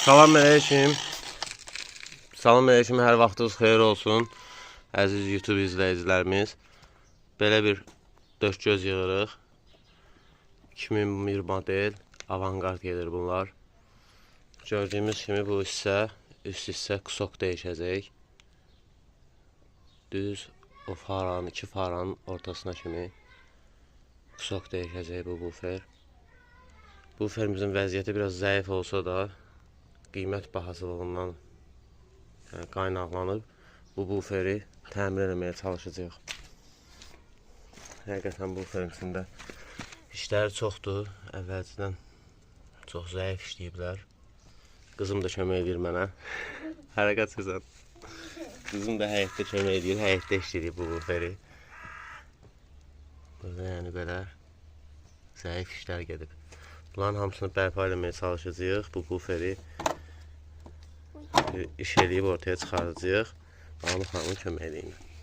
Salam əleykum. Salam əleykum, hər vaxtınız xeyir olsun. Əziz YouTube izləyicilərimiz. Belə bir dörd göz yığırıq. 2001 model Avantgard gedir bunlar. Gördüyümüz kimi bu hissə, üst hissə kusok dəyişəcək. Düz o faranın, iki faranın ortasına kimi kusok dəyişəcək bu bufer. Buferimizin vəziyyəti biraz zəif olsa da qiymət bahasılığından yəni qaynaqlanıb bu buferi təmir eləməyə çalışacağıq. Həqiqətən buferimizin də işləri çoxdur. Əvvəlcədən çox zəif işləyiblər. Qızım da kömək edir mənə. Hara qaçırsan? Qızım da həyətdə kömək edir. Həyətdə işləyirik bu buferi. Burada yəni belə zəif işlər gedib. Bunların hamısını bərpa eləməyə çalışacağıq. Bu buferi iş eləyib ortaya çıxaracağıq. Banu xanımın köməkliyi ilə.